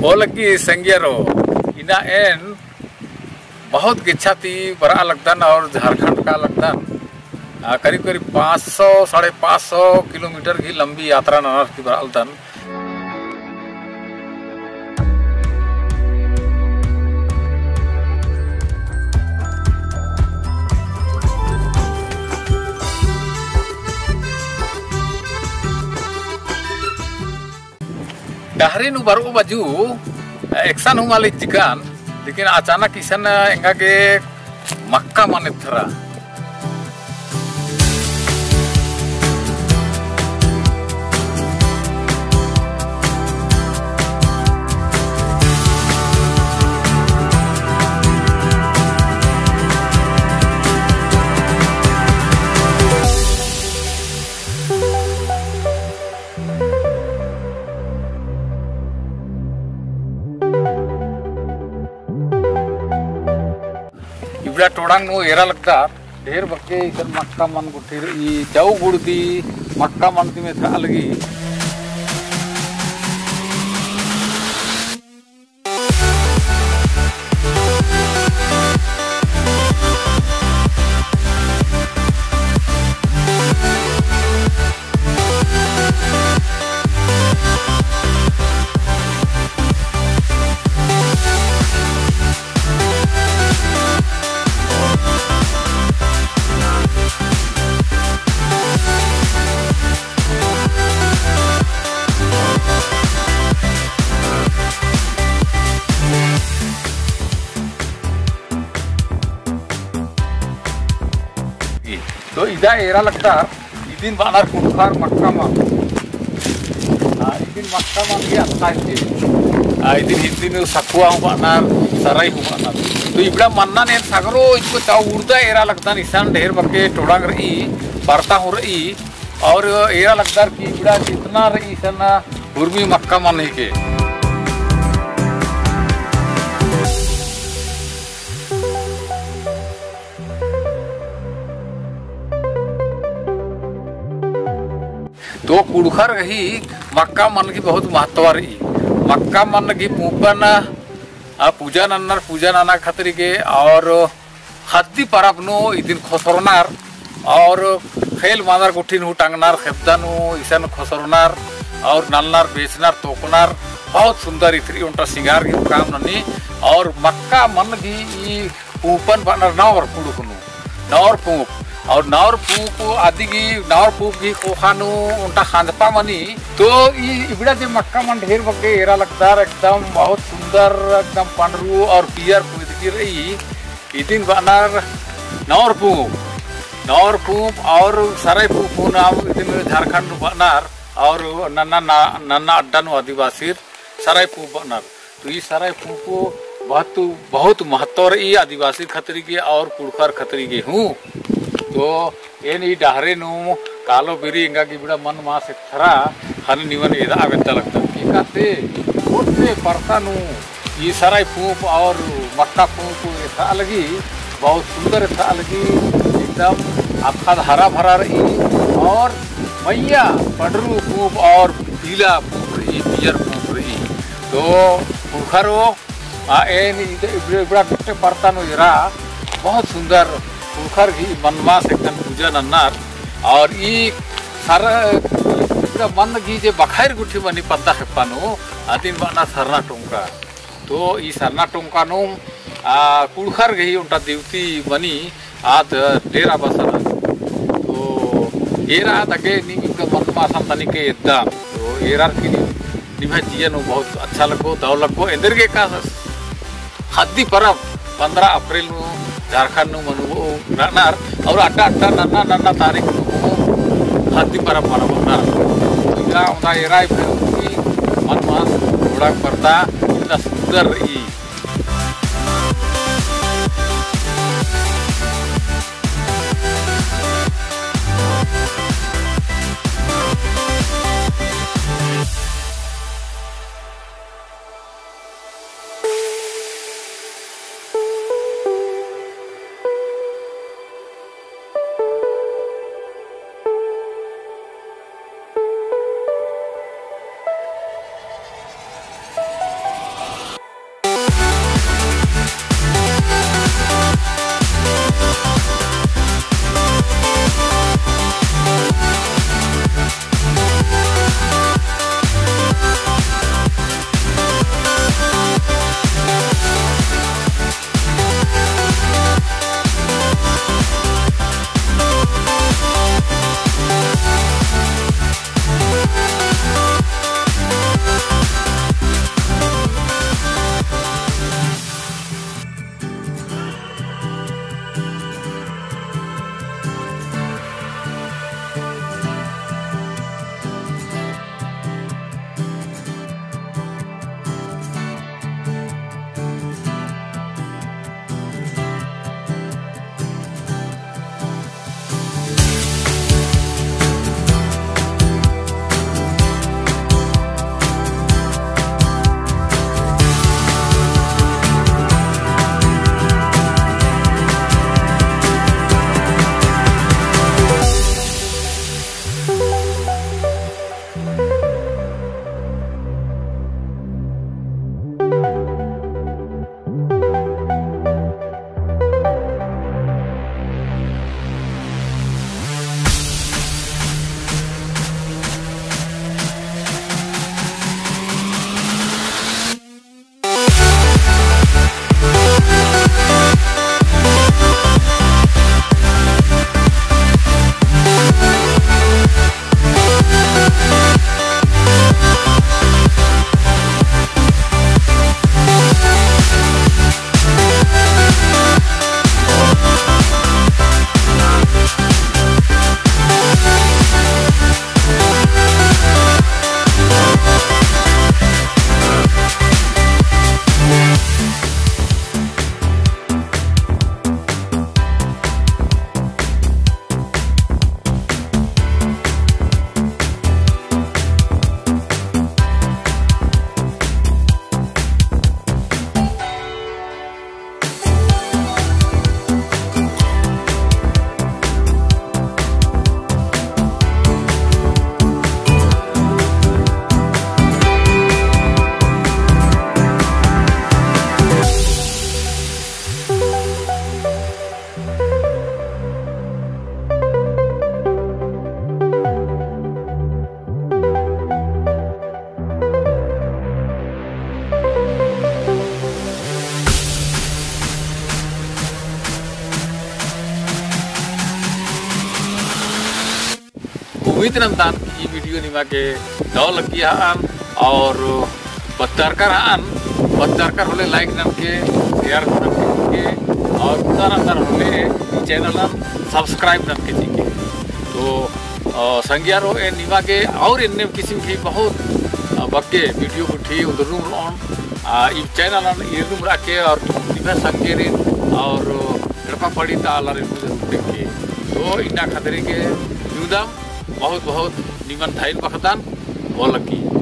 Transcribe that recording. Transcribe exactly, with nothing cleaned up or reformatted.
ओ लग्गी संगियरो, इन्ना एन बहुत गेच्छा ती बरआ लगदन और झारखंड का लगदन। आ, करीब करीब पाँच सौ, साढ़े पाँच सौ किलोमीटर की लंबी यात्रा ननर की बरआ लगदन। डहरे नू बरओ बाजु एकसन हूँ मल चिकन, लेकिन अचानक इसन एंगा गे मक्का मन एथरा। इबड़ा टोड़ांग नू एरा लगदर, ढेर बग्गे इसन मक्का मन गुट्ठी रई, चौ गुड़दी मक्का मन दिम एथरा लगी। तो इदा एरा लगदर, इदिन बअनर कुँड़ुख़र मक्का मन। आ, इदिन मक्का मन गे अत्ता हिके। आ, इदिन हिन्दी नू सखुआ हूँ बअनर, सरई हूँ बअनर। तो इबड़ा मन्नन एन सगरो इजको चौ गुड़दा एरा लगदन, इसन ढेर बग्गे टोड़ांग रई, परता हूँ रई, और एरा लगदर कि इबड़ा जितना रई इसन हुरमी मक्का मन हिके। तो कुँड़ुख़र गही मक्का मन गही बहुत महत्व रई। मक्का मन गही पूँपन, आ, पूजा नन्नर, पूजा नना खतरी गे और ख़द्दी परब नू इदिन ख़ोसरनर और ख़ेल मांदर गुट्ठिन हूँ टंगनर, ख़ेद्दा नू इसन ख़ोसरनर और नलनर, बेचनर, तोकनर, बहुत सुंदर इथरी ओन्टा सिंगार गही काम ननी। और मक्का मन गही ई पूँपन बअनर नौर कुँड़ुख़ नू, नौर पूँप। और नौर पूँप अदिगी, नौर पूँप गही ख़ोख़ा नू ओन्टा ख़ंजपा मनी। तो ई इबड़ा जे मक्का मन ढेर बग्गे एरा लगदर, एकदम बहुत सुंदर, एकदम पंडरू और पियर पूँप दिकी रई। इदिन बअनर नौर पूँप, नौर पूँप और सरई पूँप हूँ नाम इदिन झारखंड नू बअनर और नन्ना, ना-, नन्ना अड्डा नू आदिवासिर सरई पूँप बअनर। तो ई सरई पूँप बहुत, बहुत महत्व रई आदिवासी खतरी गे और कुँड़ुख़र खतरी गे हूँ। तो एन ई डहरे नू कालो बीरी एंगा गे इबड़ा मन मास एथरा ख़ने निमन एदा बेद्दा लगदन। एकासे ओन्टे परता नू ई सरई पूँप और मक्का पूँप एथरा लगी, बहुत सुंदर एथरा लगी, एकदम अख़द हरा भरा रई। और मइय्याँ पंडरू पूँप और पीला पूँप रई, पियर पूँप रई। तो कुँड़ुख़रो आ, एन इद-, इबड़ा, इबड़ा गुट्टे परता नू एरा, बहुत सुंदर कुँड़ुख़र गही मन मास एकदम पूजा नन्नर। और ई सर-, इबड़ा मन गही जे बखैर गुट्ठी मनी पद्दा खेप्पा नू, अदिन बअना सरना टोंका। तो ई सरना टोंका नू, आ, कुँड़ुख़र गही ओन्टा देवती मनी, आद डेरा बसना। तो एरा दगे नीम इनका मन मासन तनिके एद्दा। तो एरार की नीम, निम्है जिया नू बहुत अच्छा लग्गो, दव लग्गो। एन्देरगे का ख़द्दी परब पन्द्रह अप्रैल नू झारखंड नू मनुओ रअनर और अड्डा अड्डा नन्ना नन्ना तारीख नू ख़द्दी परब मनाबअनर। तो इरा ओन्दा एरा इबड़ा की मन मास ओड़क परता इतना सुंदर रई। नंदन ई video निमा गे दव लग्गी हअन और बत्तरकर हअन, बत्तरकर होले like ननके, share ननके, और उतार अंदर होले ई channel अन subscribe ननके चिके। तो, अ, संगियारो ए निमा गे और एन्ने किसिम की बहुत, अ, बग्गे video गुट्ठी उन्दुरनुम रओन, अ, ई channel अन ईरनुम रअके और निमा संगेरिन और एड़पा पड़ी ता आलारिन जरूर देखे। तो इन्ना खतरी के निमदम बहुत बहुत निमन धैन बखदन बोलकी।